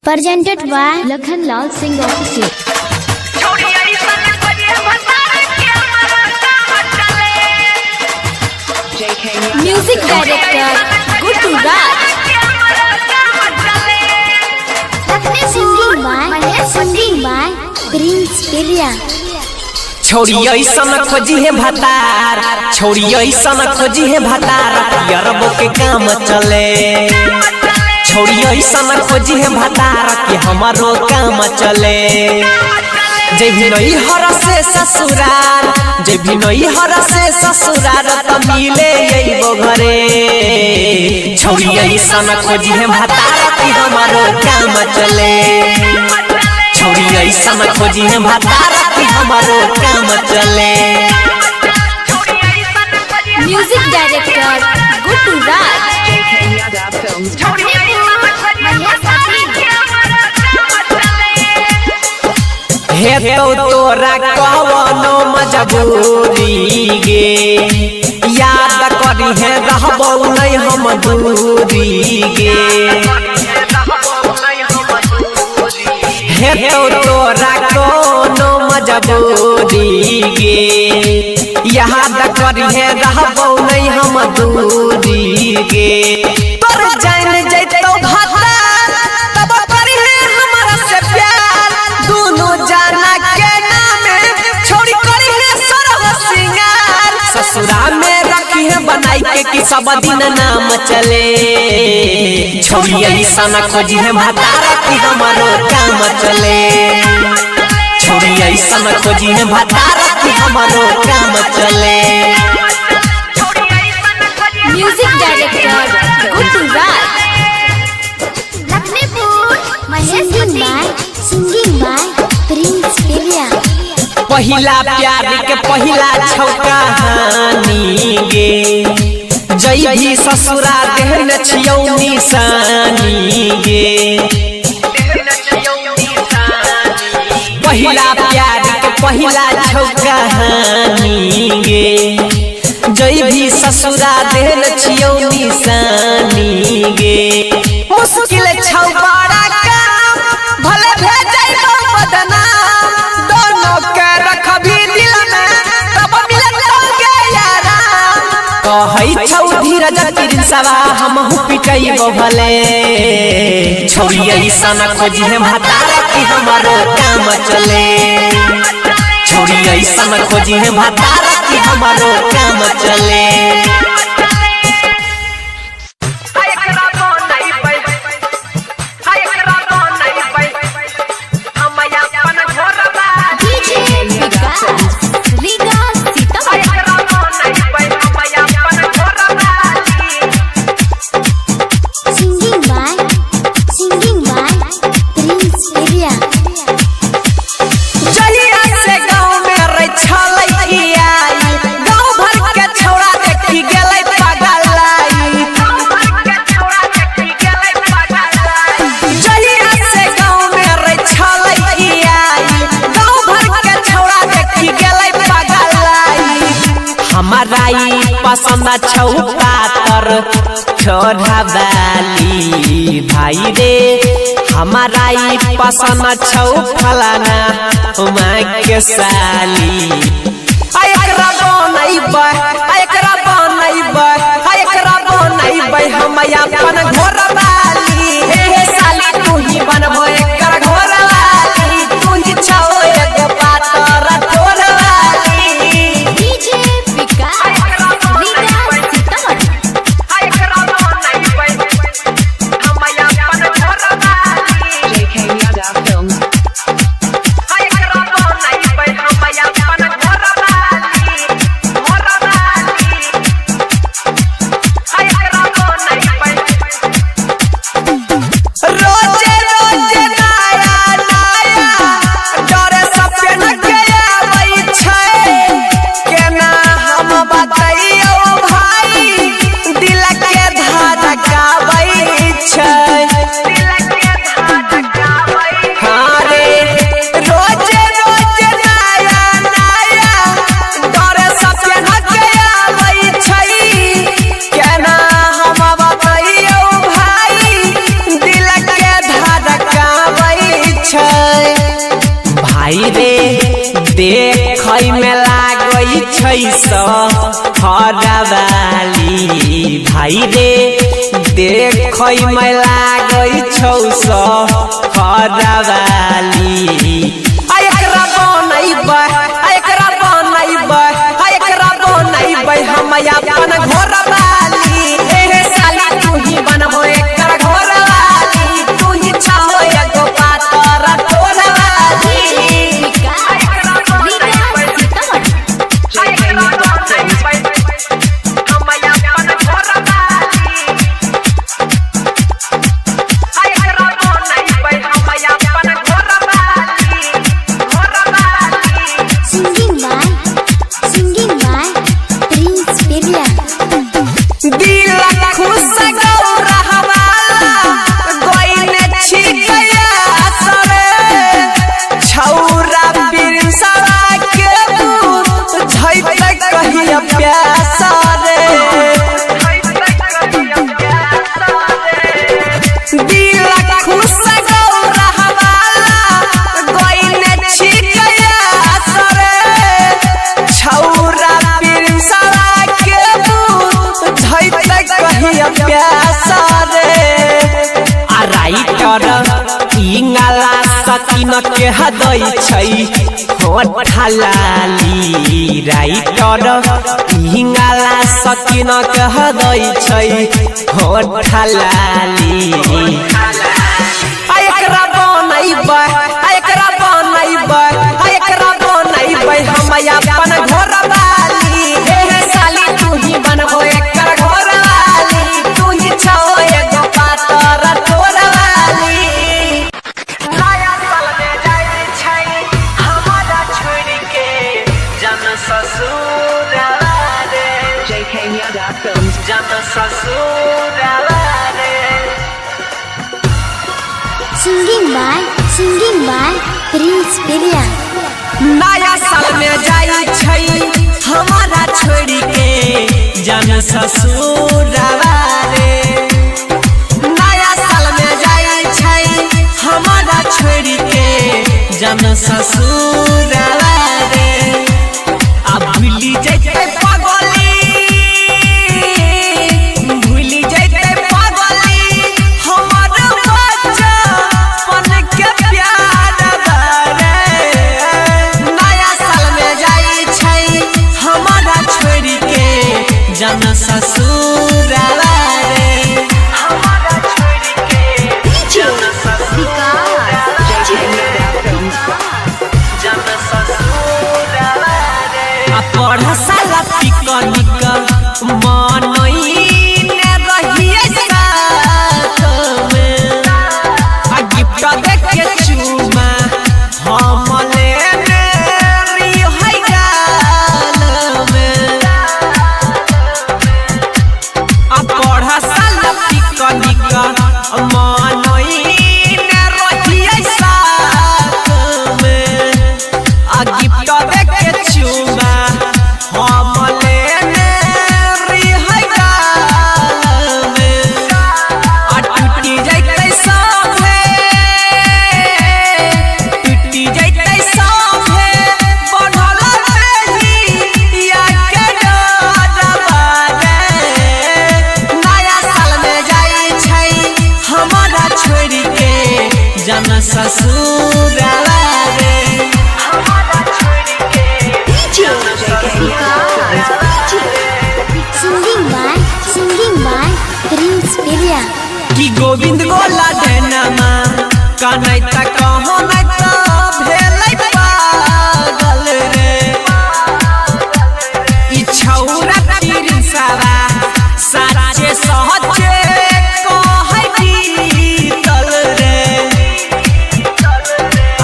Presented by Lakhan Lal Singh Official. Music Director Guddu Raj. Singing by Prince Piriya. छोरी ऐसन खोजी है भतार, छोरी ऐसन खोजी है भतार, यरबो के काम चले। छोरी ऐसन खोजी है भतार कि हमारो काम चले। जे भी नई हर से ससुरार, जे भी नई हर से ससुरार त मिले अइबो घरे। छोरी ऐसन खोजी है भतार कि हमारो काम चले। छोरी ऐसन खोजी है भतार कि हमारो काम चले। Music Director Guddu Raj. हे तो तोरा कवनो मजबूरी गे, याद करी है रहबो नहीं हम दूरी गे। हे तो तोरा कोनो मजबूरी गे, याद करी है रहबो नहीं हम दूरी गे। तोर जान जैतो भतार तब करी है हमरा से प्यार, दोनों जाना के नामे छोड़ी करी है सरह सिंगार। ससुरा में रखी है बनाई के कि सब दिन नाम चले। छोड़ी ऐसन खोजी है भतार कि हमारो काम चले। छोड़ी ऐसन खोजी है भतार कि हमारो काम चले। Music Director Guddu Raj. Singing by Prince Piriya. पहिला प्यार के पहिला छौ कहानी गे, जई भी ससुरा देहन छियौ निशानी गे। पहिला प्यार के पहिला छौ कहानी गे, जई भी ससुरा देहन छियौ निशानी गे। मुश्किल छौ बड़ा काम, भले भेजैबो बदनाम, दोनों के रखबी दिल में तब मिलत गे याराम। कहै छौ धीरज प्रिंसवा हमहु पिटैबो भले। छोरी ऐसन खोजी है भतार कि हमारो काम चले। छोरी ऐसन खोजी है भतार कि हमारो काम चले। DJ Vikas Riga Sitamarhi. Singing by Prince Piriya. जहिया से गाँव में रे छलै आई, गाँव भर के छौड़ा देखी गेलै पगलाई। जहिया से गाँव में रे छलै आई, गाँव भर के छौड़ा देखी गेलै पगलाई। हमारा ई पसंद छौ पातर छोरा बाली भाई रे, हमारा ई पसंद छौ फलाना माँ के साली। आ एकरा बनैबै, आ एकरा बनैबै, आ एकरा बनैबै हम अपन घरवाली। हे हे साली तू ही बनबो एकर घरवाली, तू ही छौ एगो पातर ठोरवाली। DJ Vikas Riga Sitamarhi. छै हरवाली भाइ रे देखै में लागै छौ हरवाली। आ एकरा बनैबै, आ एकरा बनैबै, आ एकरा बनैबै हम अपन घरवाली। एहे साली तू ही बनबो एकर घरवाली, तू ही छहो एगो पातर टोरवाली। विकास Riga Sitamarhi. Singing by Prince Birla. दिल खुश गौरहवाला गोइने छिकया सरे छौरा बिरसरा के बुझैत कहिया प्यासा रे। दिल खुश गौरहवाला गोइने छिकया सरे छौरा बिरसरा के बुझैत कहिया प्यासा रे। आ राइटर इंगला सकिन के हदै छै होठा लाली। राइटर इंगला सकिन के हदै छै होठा लाली। आ एकरा बनैबै, आ एकरा बनैबै, आ एकरा बनैबै हम अपन घरवाली। एहे साली तू ही बनबो एकर घरवाली, तू ही छहो एगो पातर टोरवाली। नया साल में जाइ छै हमारा छोड़ के जन ससुरवा रे, JK Yada Films. जन ससुरवा रे। Singing by Prince Birla. नया साल में जाइ छै हमारा छोड़ के जन ससुरवा रे। नया साल में जाइ छै हमारा छोड़ के जन ससुरवा रे। आ भूली जैते पगली, भूली जैते पगली हमर बचपन के प्यार रे। नया साल में जाइ छै हमारा छोड़ के जन ससुरवा रे। हमारा छोड़ के जन JK Yada Films. जन ससुरवा रे। आ पढ़ साला पिकनिक मनैने रहिए साथ में, आ गिफ्ट देके चुमा हम लेने रहिए गाल में। आ पढ़ साला पिकनिक मनैने रहिए साथ में, आ गिफ्ट देके चुमा हम लेने रहिए गाल में। आ टूटी जैतै सभे, टूटी जैतै सभे बढ़ल रहिया के डरवा रे। नया साल में जाइ छै हमारा छोड़ के जन ससुरवा रे। हमारा छोड़ के जन Singing by Prince Birla. कि गोविंद गोला डेनमा कनै त कहो नै त भेलै पागल रे। ई छौरा तिरसवा साचे सहचे कहै बीतल रे।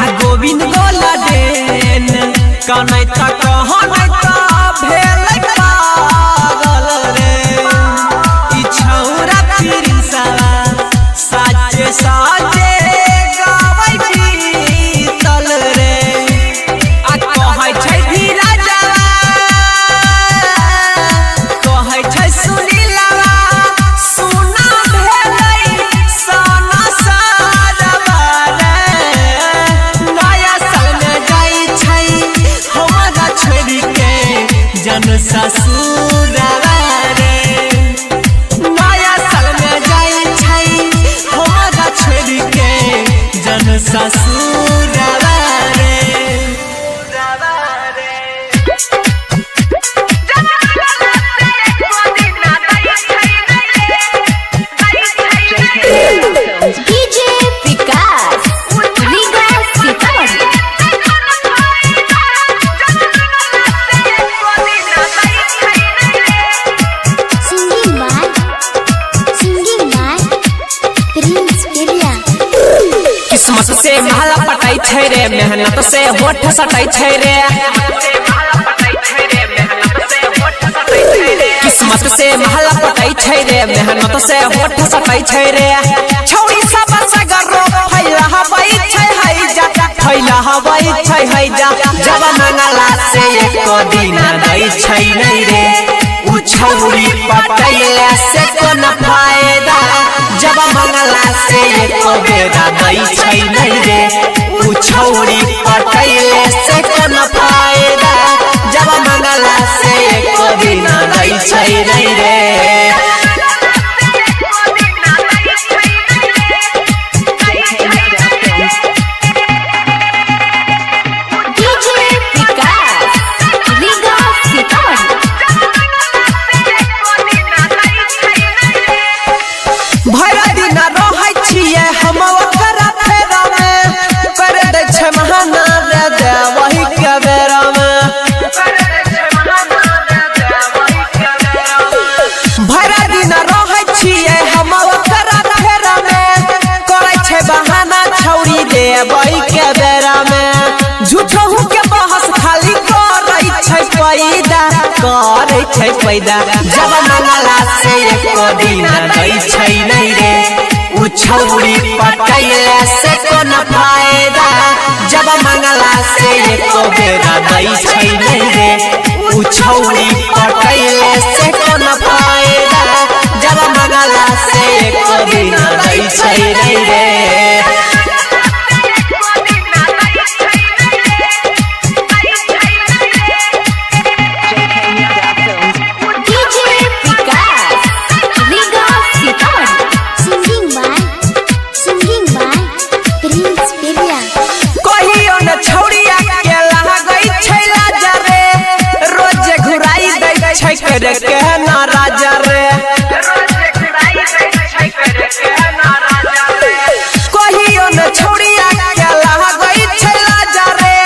आ गोविंद गोला डेन कनै त कहो नै त भेलै पागल रे। ई छौरा तिरसवा साचे साचे गाबै बीतल रे। आ कहै छै धीरजवा, कहै छै सुनीलवा, सुना भेलै सना सारवा रे। नया साल में जाइ छै हमारा छोड़ के जन ससुरवा रे। JK Yadav Films. DJ Vikas Riga Sitamarhi. Singing by Singing by Prince Piriya. किस्मत से महला पटाई छै रे, मेहनत से होठ सटाई छै रे। किस्मत से महला पटाई छै रे, मेहनत से होठ सटाई छै रे। छौड़ी सब सगरो फैला हवै छै हैजा, फैला हवै छै हैजा। जब मंगला से एको दिन दै छै नै रे, उ छौड़ी पटैला से कोन फायदा। जब मंगला से एको बेरा दै छै नै रे, उ छौड़ी पटैला से कोन फायदा। जब मंगला से एको दिन दै छै नै रे। JK Yadav Films. DJ Vikas Riga Sitamarhi. भरि दिन रहै छियै हम ओकरा फेरा में, कर दै छै महाना रे देवही के बेरा में। भरि दिन रहै छियै हम ओकरा फेरा में, करै छै बहाना छौड़ी देवही के बेरा में। झूठहू के बहस खाली करै छै पैदा, करै छै पैदा। जब मंगला से एको दिन दै छै नै रे, उ छौड़ी पटैला से कोन फायदा। जब मंगला से एको बेरा दै छै नै रे, उ छौड़ी पटैला से कोन फायदा। जब मंगला से एको दिन दै छै नै रे। JK Yadav Films. DJ Vikas Riga Sitamarhi. Singing by Singing by Prince Piriya. कहियो न छौड़िया के लागै छै लाजा रे, रोज घुराई दै छै करे के ना राजा रे। कहियो न छौड़िया के लागै छै लाजा रे,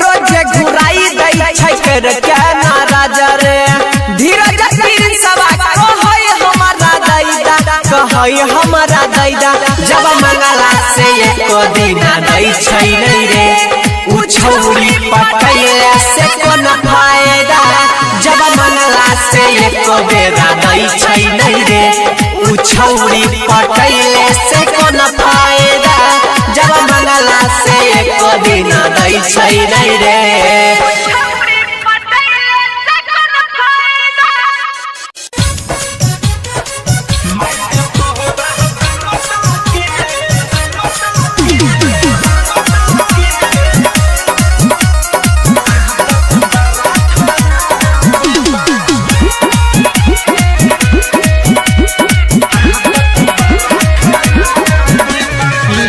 रोज घुराई दै छै करे के ना राजा रे। धीरज प्रिंसवा कहै हमरा दैदा, कहै हमरा दैदा। जब मंगला से एको दिन दै छै नै रे, उ छौड़ी पटैला से कोन फायदा। जब मंगला से एको बेरा दै छै नै रे, उ छौड़ी पटैला से कोन फायदा। जब मंगला से एको दिन दै छै नै रे।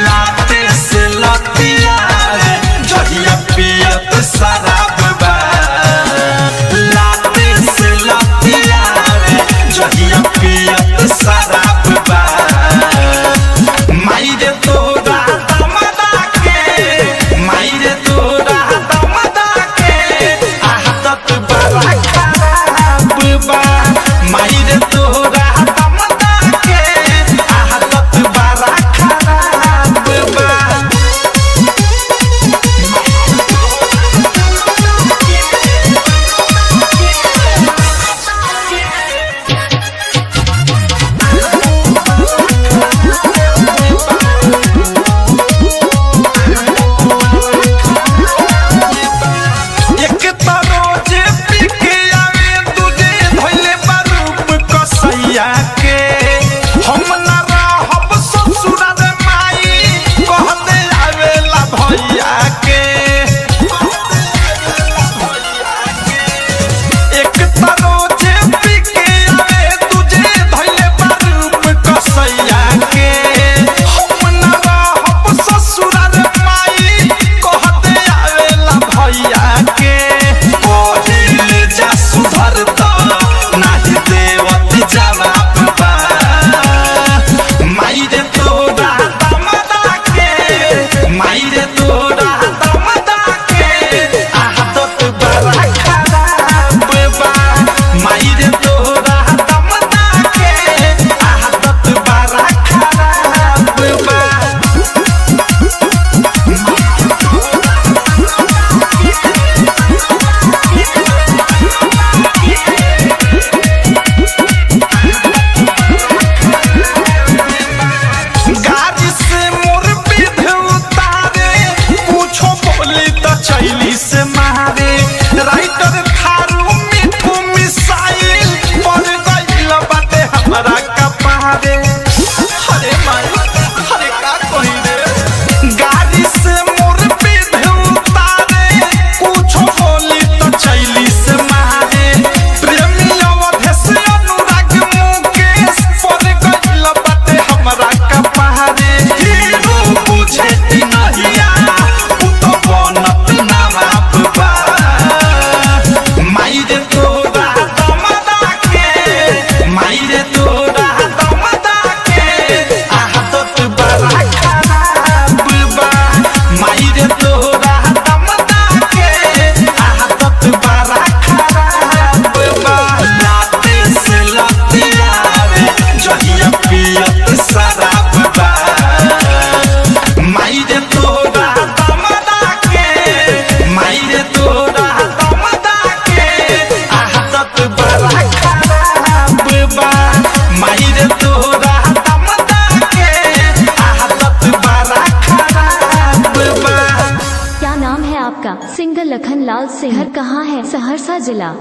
लाते से लतिया रे, जहिया पियत का। सिंगर लखन लाल सिंह। घर कहाँ है? सहरसा जिला।